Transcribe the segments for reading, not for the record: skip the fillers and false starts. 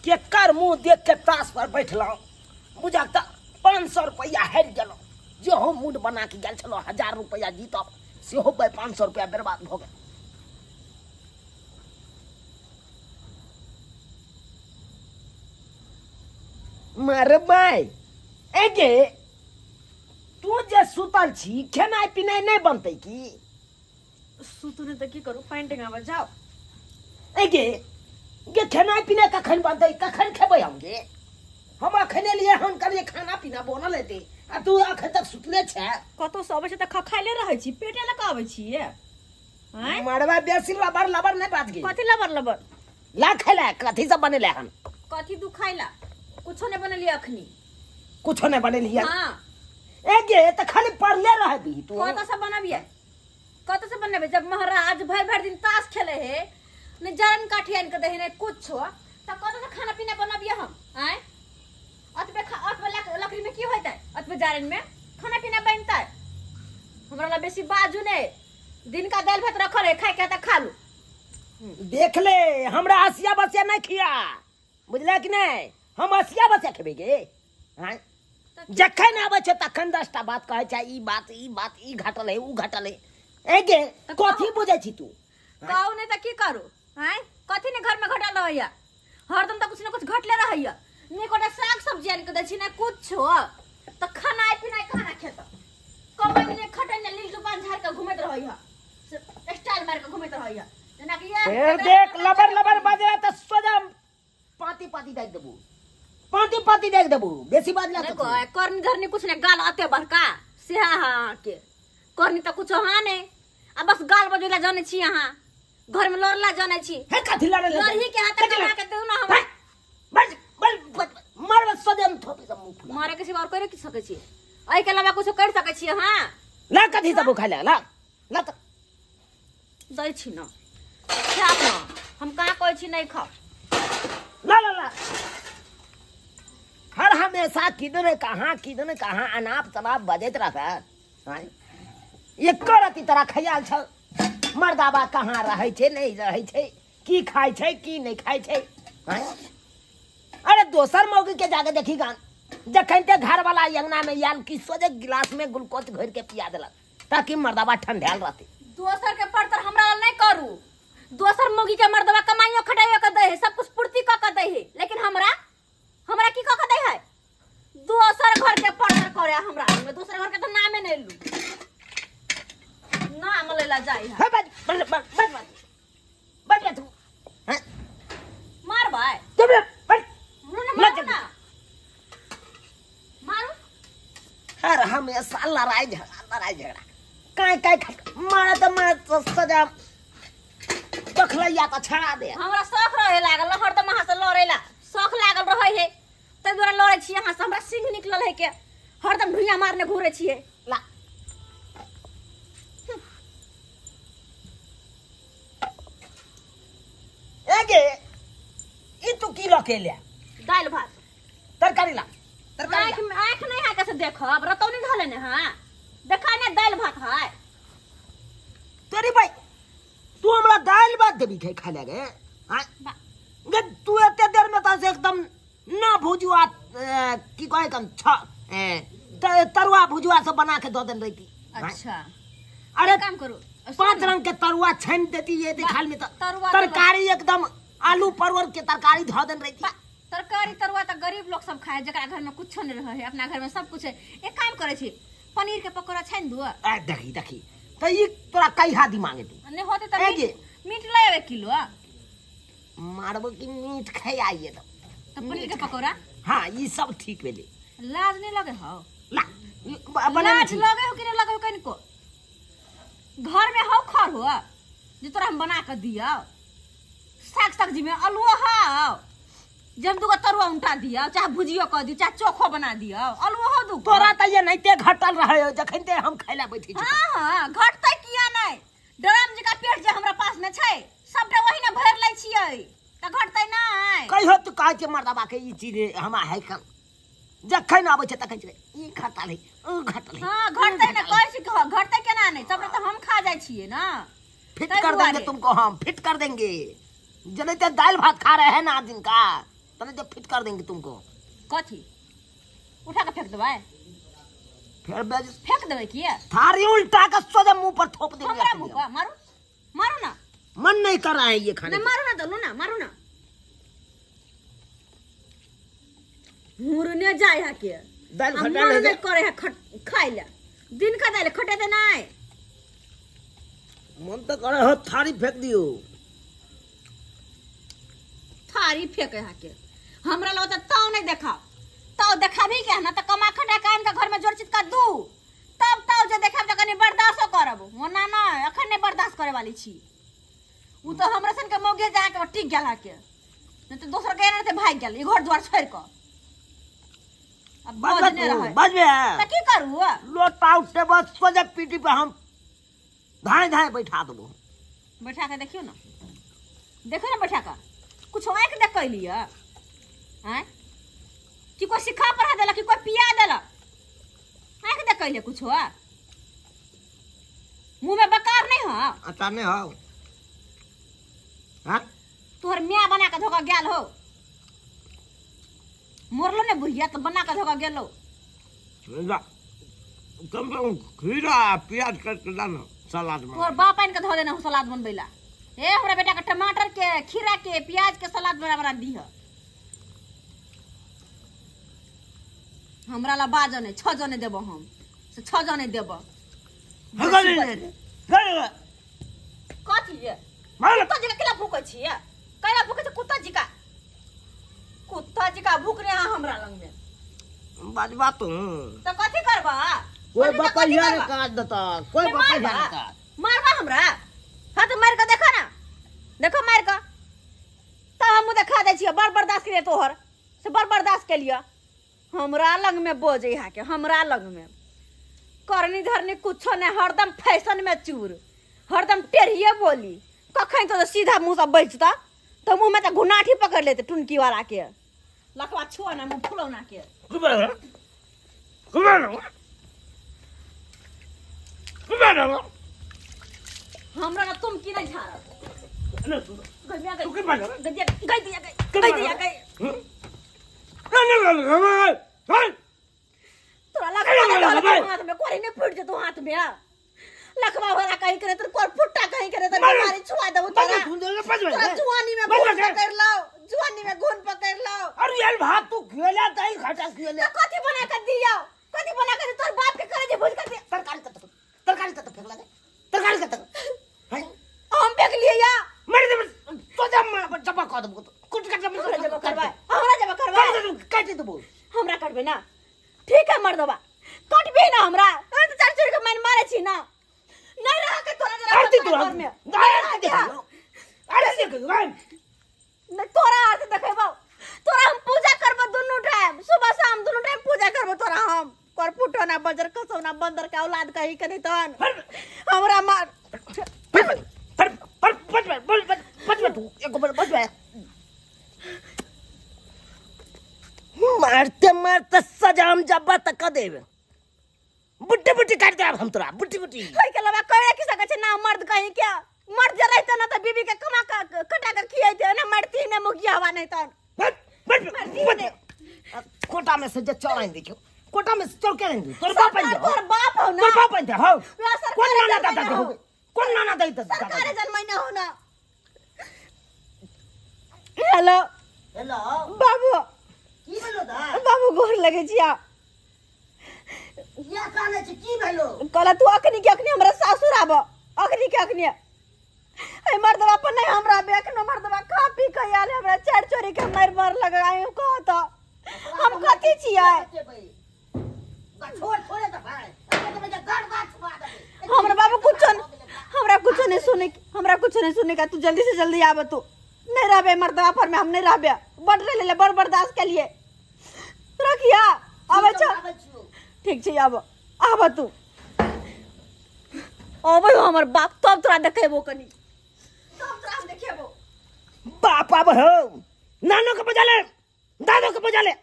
केकर मुँह देख के ताश पर बैठलहुँ, बुझा तऽ 500 रुपैआ हारि गेलहुँ। जे हम मूड बना के गेल छलहुँ 1000 रुपैआ जीतब, सेहो 500 रुपैआ बर्बाद भऽ गेल। मरबै एगे तू जे सुतल छी, खेनाइ पिनाइ नहि बनतै की? सुतू नहि तऽ की करू, पानि टेंगाबऽ जाउ। एगे गे खेनाइ पिनाइ कखन बनतै, कखन खेबै हम गे? हम अखन एलियै हन, कहलियै खाना पीना बनल हेतै, आ तू अखन तक सुतले छै। कतौ से अबै छै तऽ खखाइले रहै छी, पेटे लऽ कऽ अबै छियै। मरबा बेसी लबर लबर नहि बाज गे। कथी लबर लबर? ला खेला कथी सब बनेले हन? कथी तू खाइला? कुछो नहि बनेलियै अखनी। कुछो नहि बनेलियै? हाँ। एगे तऽ खाली पढ़ले रहबी तू। कतऽ से बनबियै, कतऽ से बनेबै जब महाराज भरि भरि दिन ताश खेले हे, ने जरन काठी आनि कऽ दै हे, ने कुछो, तऽ कतऽ से खाना पीना बनबियै हम? आँय, अतबे अतबे लकड़ी में की होइतै? अतबे जारन में खाना पीना बनतै? हमरा ला बेसी बाजू नहि, दिनका दालि भात रखल है, खाय के तऽ खा लू। देख ले, हमरा हसिया बसिया नहि खिया, बुझले कि नहि? हम हसिया बसिया खेबै गे? आँय, जखन आबै छै तखन 10टा बात कहै छै, ई बात ई बात, ई घटल है ऊ घटल है। एगे कथी बुझै छी तू? कहू नहि तऽ की करू? आँय, कथी ने घर में घटल रहैया? हरदम तऽ कुछ ने कुछ घटले रहैया। ने कोटा साग सब्जी आनि कऽ दै छी, ने कुछो, तऽ खाना पिनाइ खाना खेत कमाइ ने खटै ने, लील जुबान झाड़ कऽ घुमैत रहैया, स्टाइल मारि कऽ घुमैत रहैया जेनाकि। फेर देख, लबर लबर बाजला तऽ सोजा पाती पाती देख देबू, पाती पाती देख देबू, बेसी बाजला तऽ। करनी धरनी कुछ ने, गाल अते बड़का से हाँ के करनी तऽ कुछो हाँ नहीं, आ बस गाल बजेला जानै छी, अहाँ घर में लड़ला जानै छी। हे कथी लड़े? लड़ही के हाथ कमा के दू ना हमरा। बस बस मारब सदन थोपी सब मुंह फुला। मारे के सिवा और करे की सकै छी? एहि के अलावा कुछो कर सकै छी अहाँ? ला कथी सब खा ले, ला ला त दै छी न, खायब न, हम कहाँ कहै छी नहि खाउ। ला ला ला, हर हमेशा किदन कहाँ किदन कहाँ अनाप शनाप बजैत रहता है। एकर अति तोरा ख्याल छल मर्दाबा कहाँ रहै छै, नहि रहै छै, की खाइ छै की नहि खाइ छै। अरे दोसर मौगी के जाके देखी गान, जखन ते घरवाला अंगना में आयल कि सोझे गिलास में ग्लूकोज घोरि के पिया देलक ताकि मर्दाबा ठंडायल रहते। दोसर के परतर हमरा नहीं करू। दोसर मौगी के मर्दबा कमाइयो खटाइयो के दै है, सब कुछ पूर्ति क के दै है, लेकिन हमरा हमरा की क के दै है? दोसर घर के परतर करे हमरा, दोसर घर के तो नामे नहीं लू, नाम लेला जाय है। बस बस बस बस बस बस तू हां मार भाई, चुप बस मारू ना मारू। हर हमेशा लड़ाई झगड़ा लड़ाई झगड़ा, काय काय मारा त मारा सजा बखलैया त छड़ा दे। हमरा शौक रहे लागल हरदम अहाँ से लड़ेला, शौक लागल रहे है तै दुआरे लड़ै छी अहाँ से। हमरा सिंह निकलल है के हरदम ढुइया मारने घूरे छियै। ला एगे ई तू की लके ले? दालि भात तरकारी ला, तरकारी आँख में आँख नहीं है कैसे देखब, रतौनी धले ने हां देखा ने दालि भात है। तेरी भाई तू हमरा दालि भात देबी खाइ खा ले गे? हां गे तू एते देर में त एकदम ना भुजुआ की कहे कम छ तरुआ भुजुआ सब बना के दो दिन रहती। अच्छा अरे काम करू, 5 रंग के तरुआ छान देती ये खाल में, तरकारी एकदम आलू परवल के तरकारी धो देन रहती। तरकारी तरुआ त गरीब लोग सब खाए, जकरा घर में कुछो नहीं रहे है, अपना घर में सब कुछ है। एक काम करे छी, पनीर के पकौड़ा छान दू। ए देखी देखी त ई तोरा कई हादी मांगे तू नहीं होते त मीट ले आवे किलो मारबो की मीट खाई आइए त पनीर के पकौड़ा। हां ई सब ठीक भेले। लाज नहीं लगे हो? ला बना लाज लगे हो कि नहीं लगे हो कनिको? घर में हो खर हो जे तोरा हम बना के दिया, साग सब्जी में आलूओ हो जे हम दूगो तरुआ उल्टा दिया, चाहे भुजियो कर दियो, चाहे चोखो बना दियो, आलूओ हो दूगो। तोरा त ये नहिते घटल रहे हो जखन ते हम खाइला बैठे छी। हां हां घटतै किया नहीं, ड्रम जका पेट जे हमरा पास न छै सबटा वही ने भरि लै छियै त घटतै नै। कहियो तू कहै छै मर्दाबा के ई चीज हमरा है कम, जखन आबै छै तखन ई घटल है ऊ घटल है। हां घटतै ने कहै छी, घटतै केना नै, सबटा त हम खा जाइ छियै ना। फिट कर देंगे तुमको, हम फिट कर देंगे। जनते दाल भात खा रहे हैं ना दिन का। तने जब फिट कर देंगे तुमको। कथी उठा के फेंक देबै? फिर बेज फेंक देबै किया? थारी उल्टा के सोझे मुंह पर थोप देंगे। हमरा मुंह पर मारू, मारू ना। मन नहीं कर रहा है ये खाने। नहीं मारू ना, दलू ना, मारू ना। मुरने जाय है के दाल खटा ले करे है खाइ ले दिन का दाल खटे दे नहीं। मन तो करे हो थारी फेंक दियो। थारी फेंके है के हमरा लग त ताव नहीं देखा, ताव देखाबी के ना त कमा खटा के आन के घर में जोर चित का दू तब ताव जे देखाब त कनी बर्दाश्त करब। ओना ना अखन नहीं बर्दाश्त करे वाली छी। उ तो हमरा सन के मौगे जा के टिक गेल है के, नहीं त दोसर के ना भाग गेल ई घर द्वार छोड़ के। अब बजने रहे बजबे त की करू? लोटा उठे बस सोझे पीटी पे हम धाए धाए बैठा देबो। बैठा के देखियो ना, देखो ना बैठा के कुछ आँख देख कैली आँय कि कोई सिखा पढ़ा देलक कि कोई पिया देलक? आँख देख कैले कुछ मुँह में बकार नहीं हो? अच्छा नहीं हो। हाँ तोहर मियाँ बना के धोखा गेल हो, मोरलो ने बुढ़िया तो बना के धोखा गेलो। कम से कम खीरा प्याज काट के डालो सलाद में। तोहर बाप आनि के धो देना हो सलाद बनबैला। ए हमरा बेटा के टमाटर के खीरा के प्याज के सलाद बना बना दीह। हमरा ला बाजने 6 जने देबो हम, से 6 जने देबो। कथी ये कुत्ता जी का केला भूकै छियै? केला भूकै छै कुत्ता जी का, कुत्ता जी का भूख रहे हमरा लंग में। बाजबा तू तो कथी करबा? कोई बपैया ने काट देता, कोई बपैया ने काट मारबा हमरा। हां तो मार के देखो ना, देखो मार के त हम देखा दै छियै। बड़ बर्दाश्त के तोहर से बड़ बर्दाश्त के लिए हमरा लंग में बोझ यहाँ के। हमरा लंग में करनी धरनी कुछो नहीं, हरदम फैशन में चूर, हरदम टेढ़िए बोली। कखन तो सीधा मुँह से बचता तो मुँह में तो घुनाठी पकड़ लेते टुनकी वाला के। लखवा छुआ ना मुँह फुलौना के। हमरा ना तुम की नहीं झाड़ब। तोरा लखवा हाथ में कोरी नहीं फूट जेतो हाथ में। लखवा वाला कहीं करे तो कोर फुट्टा कहीं करे तो मारी छुआ देबो तोरा। तोरा जुआनी में घून पकड़ लाओ, जुआनी में घून पकड़ लाओ। अरे यार भात तू खेला दही खटा खेला तो कथी बना के दियो? कथी बना के तोर बाप के करे जे भूज के दे। तरकारी कत, तरकारी कत फेंकला दे, तरकारी कत हैं हम फेंक लिए या मर दे तो जब जमा कर देबो कुट के जमा हमरा जमा करबा, हमरा जमा करबा काट देबो। हमरा काटबे ना? ठीक है मर्दबा काटबे ना हमरा। तो चार चोर के मन मारे छी ना। नहीं रहा के तोरा जरा आरती तोरा में आरती देखो, आरती देखो नहीं तोरा आरती देखेबो। तोरा हम पूजा करबो दुनू टाइम, सुबह शाम दुनू टाइम पूजा करबो तोरा हम। कर फुटो ना बजर कसौ ना बंदर के औलाद कही के नहीं तहन हमरा मार। पर पर पर पर बच तू एको बार बच। मारते मारते सजाम जब्बा तक देबे। बुट्टी बुट्टी काट देब हम तोरा, बुट्टी बुट्टी। होय के लबा करे की सकै छै ना मर्द कहीं के। मर्द जे रहते ना त बीबी के कमा के कटा के खियाइते ना मरती ना मुखिया हवा नहीं तहन। बच बच कोटा में से जे चढ़ाइन देखियो, कोटा में से चढ़ के आइन। तोर बाप आइन, तोर बाप हो ना, तोर बाप आइन हो। कोन नाना दादा हो, कोन नाना दादा? सरकार जन्मैना हो ना। हेलो हेलो बाबू की भेलो दा? बाबू गोर लगे छिया। या काने छी की भेलो? कहला तू अखनी के अखनी हमरा सासुर आब, अखनी के अखनी। ए मर्दवा पर नहीं हमरा बे अखनो मर्दवा खा पी के आयल हमरा चार चोरी के मार मार लगाय कहत हम कथी छियै? छोड़ छोड़े त भाई हमरा बाबू कुछो हमरा कुछो नहीं सुने, हमरा कुछो नहीं सुने का। तू जल्दी से जल्दी आब। तू नहीं रहबे मर्दवा पर में हम नहीं रहबे। बड़ ले बड़ बर्दाश्त के लिए रखिया आबै छ। ठीक छै आब, आब तू अबै हमर बाप तब तोरा देखेबो कनी, तब तोरा हम देखेबो। बाप आब हो, नानो के बजा ले, दादो के बजा ले,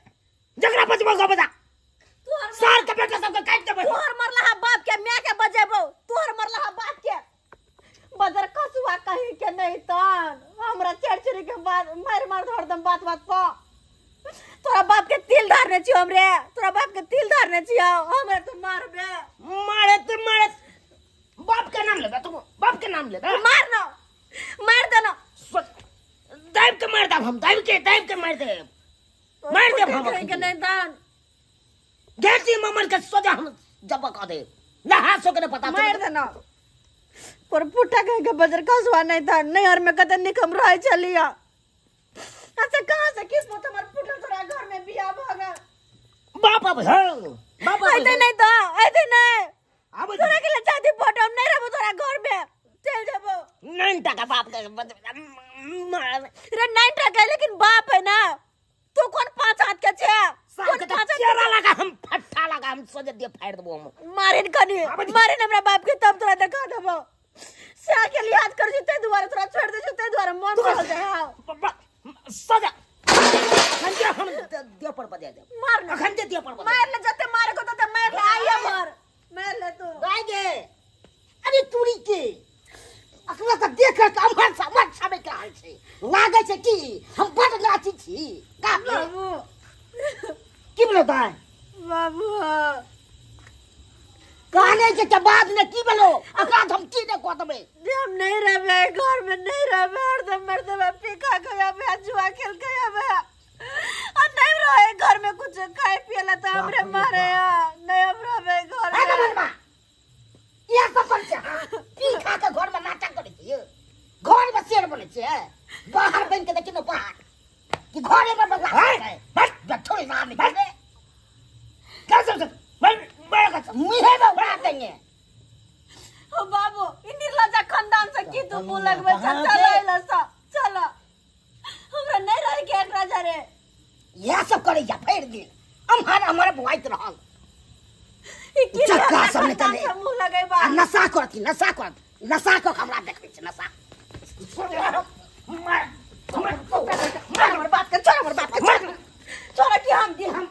जकरा बजबो के बजा। सार के बेटा सबके काट देबै। तोहर मरला बाप के my के बजेबो, तोहर मरला बाप के बजर कसुआ कहीं के नहीं तन। हमरा चढ़ चढ़ के बाद मार मार हरदम बात बात पर। तोरा बाप के तिल धारने छियो हमरे, तोरा बाप के तिल धारने छियो हमरा, तू मारबे। मारे तो मारे, बाप के नाम लेबे तू, बाप के नाम लेबे। मार ना, मार दे ना। दाब के मार देब हम, दाब के मार देब, मार देब हम। के नहीं दान घेती ममन के सोजा हम जब कह देब, नहा सो के नहीं पता। मार दे ना। पर पुट्टा कह के बजर कसवा नहीं था, नैहर में कते निकम रहे चलिया। अच्छा कहां से किस्मत हमर फुटल, तोरा घर में बियाह भ गेल। बाप अब है, बाप ऐते नहीं तो ऐते नहीं आब तोरा के लिए चाहती फोटो हम नहीं रहबो तोरा घर में, चल जबो। नहीं टाका बाप के रे, नहीं टाका लेकिन बाप है ना। तू कौन पांच हाथ के छे? कौन पांच हाथ चेहरा लगा हम, फट्टा लगा हम, सोजे दे फाड़ देबो हम। मारिन कनी, मारिन हमरा बाप के तब तोरा देखा देबो। सियार के लिहाज कर जुते दुआरे तोरा छोड़ दे जुते दुआरे मन भर जाए। हां सजा अखन हम दे पर बजा दे। मार ना अखन दे पर बजा। मार ले जते मारे को तते मार ले, आइया मार, मार ले तू गाय गे। अरे तुरी के अखना त देख के अमर समझ छबे के हाल छै, लागै छै कि हम बड नाची छी। का बाबू की बोलो दाय बाबू कहने के के बाद ने की बोलो अकरा हम की ने को देबै। हम नहीं रहबे घर में, नहीं रहबे, हरदम मरदम पी खा के आबे, जुआ खेल के आबे, आ नहीं रहे घर में कुछ खाए पिए ला त हमरे मारे। नहीं हम रहबे घर में। अरे मनमा या सब पर छै पी खा के घर में नाटक करै छी, घर में शेर बनै छै, बाहर बन के देखि न बाहर कि घरे में बदला है। बस बैठो ना नहीं क्या सब मुहे में उड़ा देंगे। ओ बाबू इ निर्लज्जा खानदान से की तू मुंह लगबे? चल चल आइला सा चल, हमरा नहीं रहे के एकरा जरे। यह सब करे जा फेर दिन अमहर हमर बुआइत रहल ई की चक्का सब निकले मुंह लगैबा। आ नशा करती, नशा कर, नशा को हमरा देखै छै नशा। मार हमर बात के छोड़, हमर बात के छोड़, छोड़ कि हम दी हम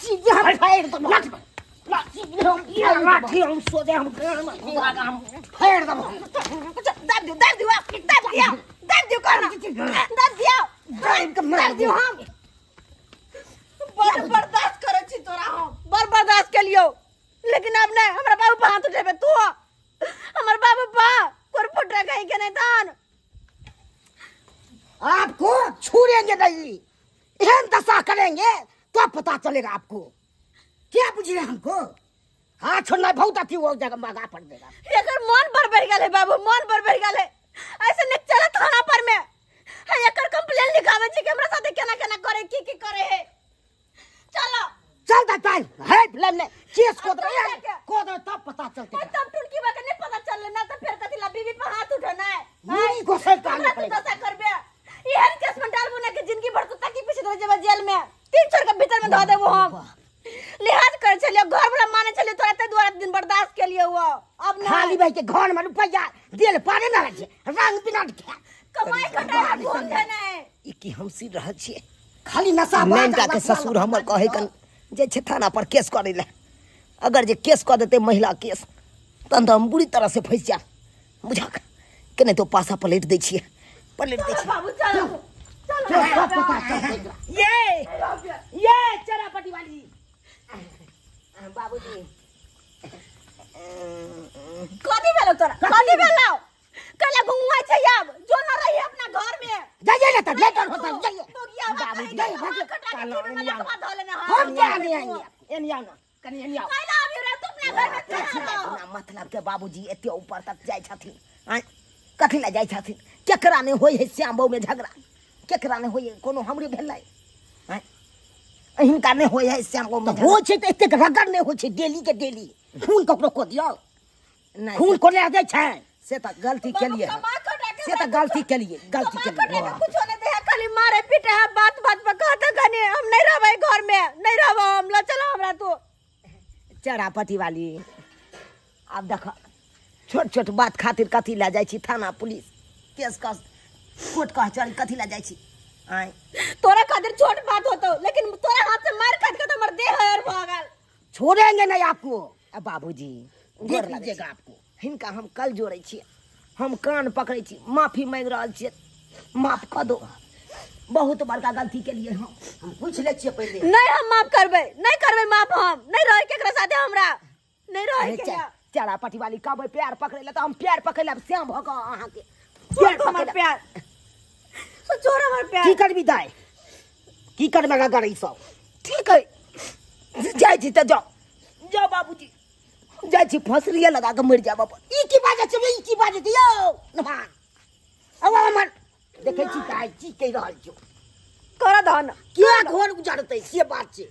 सीधे हम फाड़ दम, लाठी हम लाठी हम सोजे हम हम फाड़ दम। दाब दियो, दाब दियो, दाब दियो, दाब दियो करना, दाब दियो, दाब के मार दियो हम। बड़ बर्दाश्त करै छी तोरा हम, बड़ बर्दाश्त केलियो, लेकिन अब नहीं हमरा बाबू पर हाथ उठेबे तू। हमर बाबू पा कोर फुटरा कहीं के नहीं दान। आपको छूरेंगे नहीं, एहन दशा करेंगे तो पता चलेगा आपको। क्या बुझ रहे हमको? हाँ छोड़ना बहुत अथी वो जगह मगा पड़ देगा। एकर मन बड़ बढ़ गेल है बाबू, मन बड़ बढ़ गेल है। ऐसे नहीं चला थाना पर में है, एकर कंप्लेन लिखावे छी कि हमरा साथे केना केना करे, की की करे है। चलो चल दा चल है ले केस को दे को दे तब पता चलते। तब टुनकी बा के नहीं पता चलले ना त फिर कथि ला बीबी पर हाथ उठाना है। मुरी को से कान पड़ेगा। दशा करबे एहन केस में डालबो ना कि जिंदगी भर तो ताकि पीछे रह जेबा जेल में, तीन छोर के भीतर में धो देबो हम। लिहाज कर चलियो, घर वाला माने चलियो तोरा ते दुआरा दिन बर्दाश्त के लिए हुआ। अब ना खाली भाई के घर में रुपया देल पारे ना रहे, रंग बिना कमाई खटाई घूम देना है। ई की हम सी रहल छी खाली नशा नैनका के ससुर हमर कहे कन जे छै थाना पर केस करे ले, अगर जे केस क देते महिला केस तन त हम बुरी तरह से फंस जा बुझक के नहीं तो पासा पलट दै छियै, पलट दै छियै। बाबू चलो चलो पता चल ये चरापटी वाली बाबूजी कथी भेलो तोरा, कथी भेलो? कल घुंगुआ छै आब जो न रही अपना घर में जाइए ना त लेटर होता जाइए बाबूजी हम क्या नहीं आएंगे एन आओ ना कनी एन आओ कैला आबि रे तू अपना घर में चला। मतलब के बाबूजी एते ऊपर तक जाय छथिन, कथी ला जाय छथिन? केकरा ने होय है श्याम बहू में झगड़ा, केकरा ने होय? कोनो हमरे भेलै हिनका नहि होय है श्याम बहू में हो छै त एतेक रगड़ नहि होइ छै। डेली के डेली खून ककरो को दियौ, खून को ले जाइ छै। से त गलती केलिए, से त गलती केलिए, गलती केलिए। कुछो नहीं दे, खाली मारे पीटे है, बात बात पर कहते कनी हम नहीं रहबै घर में, नहीं रहबै हम, ल चलो हमरा तू। चरापति वाली आब देख छोट छोट बात खातिर कथी लए जाइ छी थाना पुलिस केस कस कोर्ट कचहरी कथी लए जाइ छी? आय तोरा खातिर छोट बात होतो, लेकिन तोरा हाथ से मार खाट के तो हमर देह हर भ गेल। छोड़ेंगे नहीं आपको बाबूजी, देख लीजिएगा आपको। हिनका हम कल जोड़ै छी, हम कान पकड़ै छी, माफी मांगि रहल छियै, माफ कऽ दो बहुत बड़का गलती के लिए हम पूछ ले छियै पहिले। नहीं हम माफ करबै, नहीं करबै माफ, हम नहीं रहे केकरा साथे, हमरा नहीं रहे के। चारा पटी वाली कहबै प्यार पकड़े ला, त हम प्यार पकड़े ला श्याम भ क अहाँ के प्यार हमर प्यार सो छोड़ हमर प्यार। की करबी दाइ, की करबै रगड़ ई सब? ठीक है जाइ छी त जाओ जाओ बाबूजी, जाइ छी फसलिए लगा के मरि जाब अपन। ई की बाजै छै, ई की बाजै छै यौ नमान? अब हमर देखै छी दाइ की कहि रहल छौ, कर धन किया घर उजड़तै से बात छै।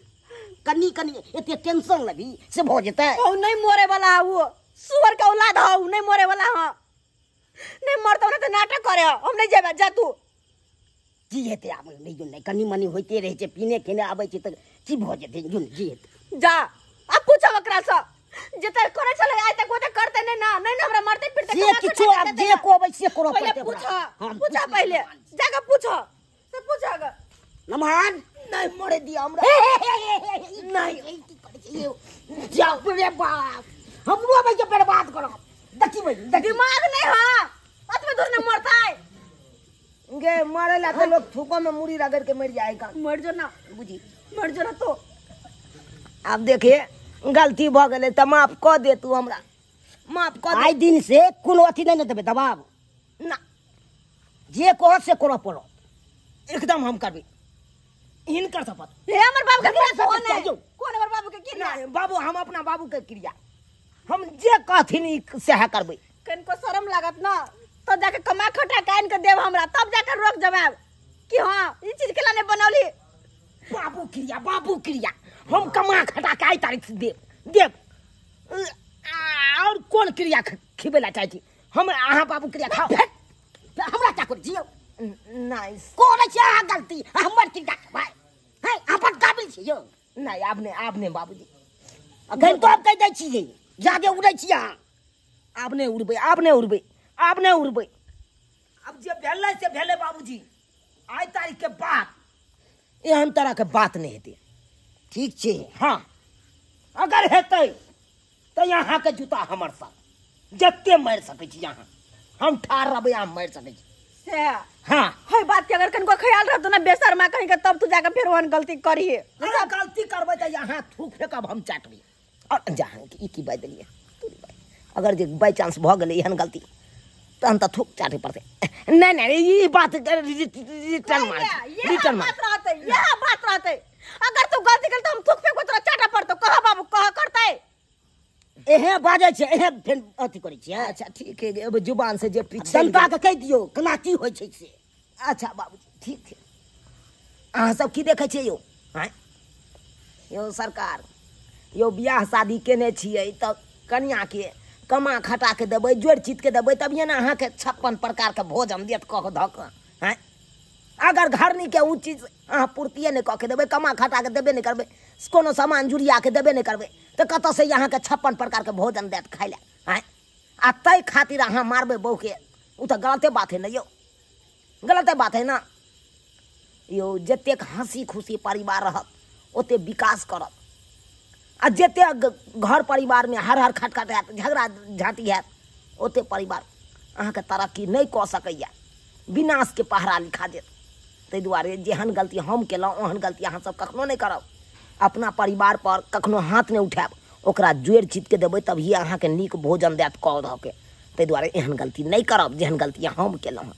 कनी कनी एते टेंशन लेबी से भऽ जेतै? ओ नहीं मरे वाला, वो सुअर के औलाद हौ, नहीं मरे वाला। हां नहीं मरतौ ना त नाटक करे, हम नहीं जेबै, जा तू। की हेतै आब? नहीं जो नहीं कनी मनी होइते रहै छै, पीने खेने आबै छै त की भऽ जेतै? जुन जी हेतै जा। अब पूछो ओकरा से जते करे छलै आइ तक ओते करते नहीं ना, नहीं ना हमरा मरते फिरते से किछो। आब जे कहबै से करऽ पड़तै। पूछो पूछो पहिले जाके पूछो से पूछो ग नमहान। नहीं मरे दिया हमरा, नहीं की करै छै यौ? जाउ रे बाप, हमरो अबै के बर्बाद करब। देखिबै दिमाग नहीं हां, अतबे दूर न मरतै गे। मरे ला त लोग थूको में मुड़ी रगड़ के मर जाएगा। मर जो ना बुझी, मर जो ना तो। आब देखिए गलती भ गेलै त माफ क दे तू हमरा, माफ क दे। आइ दिन से कोनो अथी नहीं देबै दबाव ना, जे कह से करऽ पड़त, एकदम हम करबै हिनकर शपथ। हे हमर बाबू के क्रिया कोन है? कोन हमर बाबू के क्रिया? नहीं बाबू, हम अपना बाबू के क्रिया, हम जे कहथिन सएह करबै। कनको शरम लागत ना तो जाके कमा खटा के आनि के देब हमरा, तब जाके रोक जमाब कि हां ई चीज केला नहीं बनौली। बाबू क्रिया, बाबू क्रिया, हम कमा खटा के आइ तारीख से देब देब। और कोन क्रिया खिबै ला चाहै छी हम? अहाँ बाबू क्रिया खाओ, हमरा चाकुर जियौ नहीं करै छी अहाँ गलती, हमर क्रिया खेबै है? अपन काबिल छी यौ। नहीं आब नहीं, आब नहीं बाबूजी, अखन तो आब कहि दै छियै जादे उड़ै छी अहाँ। आब नहीं उड़बै, आब नहीं उड़बै, आब नहीं उड़बै। आब जे भेलै से भेलै बाबूजी, आइ तारीख के बाद एहन तरह के बात नहीं हेतै, ठीक छै? हाँ अगर हेतै तऽ अहाँके जूता हमर साथ, जते मारि सकै छी अहाँ, हम ठाढ़ रहबै, अहाँ मारि सकै छी से। हाँ है बात के अगर कनको ख्याल रहतो ना बेशर्मा कहीं के, तब तू जाके फेर ओहन गलती करिहे। अगर गलती करबै तऽ अहाँ थूक फेकब, हम चाटबै। और जहाँ ई की बाजि देलियै, अगर जे बाइ चांस भऽ गेलै एहन गलती तहन तऽ थूक चाटै पड़तै। नहीं नहीं ई बात रिटर्न मार, रिटर्न मार रहतै, यह बात रहतै। अगर तू गलती कर तो हम थूक फेकबो, तोरा चाटा पड़तो। कह बाबू कह करतै, एहे बाजै छै, एहे फेर अथी करै छियै। अच्छा ठीक है, अब जुबान से जे पीछे जनता के कहि दियौ केना की होइ छै से। अच्छा बाबूजी ठीक छै। अहाँ सब की देखै छियै यौ? आँय यौ सरकार, यौ बियाह शादी केने छियै तऽ कनियाके कमा खटा के देबै, जोड़ि चित के देबै, तभिए ने अहाँके 56 प्रकार के भोजन देत कऽ धऽ कऽ। आँय अगर घरनी के ओ चीज अहाँ पूर्तिए नहि कऽ के देबै, कमा खटा के देबे नहि करबै, कोनो सामान जुड़िया के देबे नहि करबै, तऽ कतऽसँ अहाँके 56 प्रकार के भोजन देत खाइ लए? आँय आ ताहि खातिर अहाँ मारबै बहूके, ओ तऽ गलते बात है ने यौ, गलते बात है ना यौ। जतेक हँसी खुशी परिवार रहत ओतेक विकास करत, आ जतेक घर परिवारमे हर हर खटखट हैत, झगड़ा झाँटी हैत, ओतेक परिवार अहाँके तरक्की नहि कऽ सकैए, विनाशके पहरा लिखा देत। ताहि दुआरे जेहन गलती हम केलहुँ ओहन गलती अहाँसब कखनो नहि करब। अपना परिवार पर कखनो हाथ नहि उठायब, ओकरा जोड़ि चितके देबै तभिए अहाँके नीक भोजन देत कऽ धऽ के। ताहि दुआरे एहन गलती नहि करब जेहन गलती हम केलहुँ।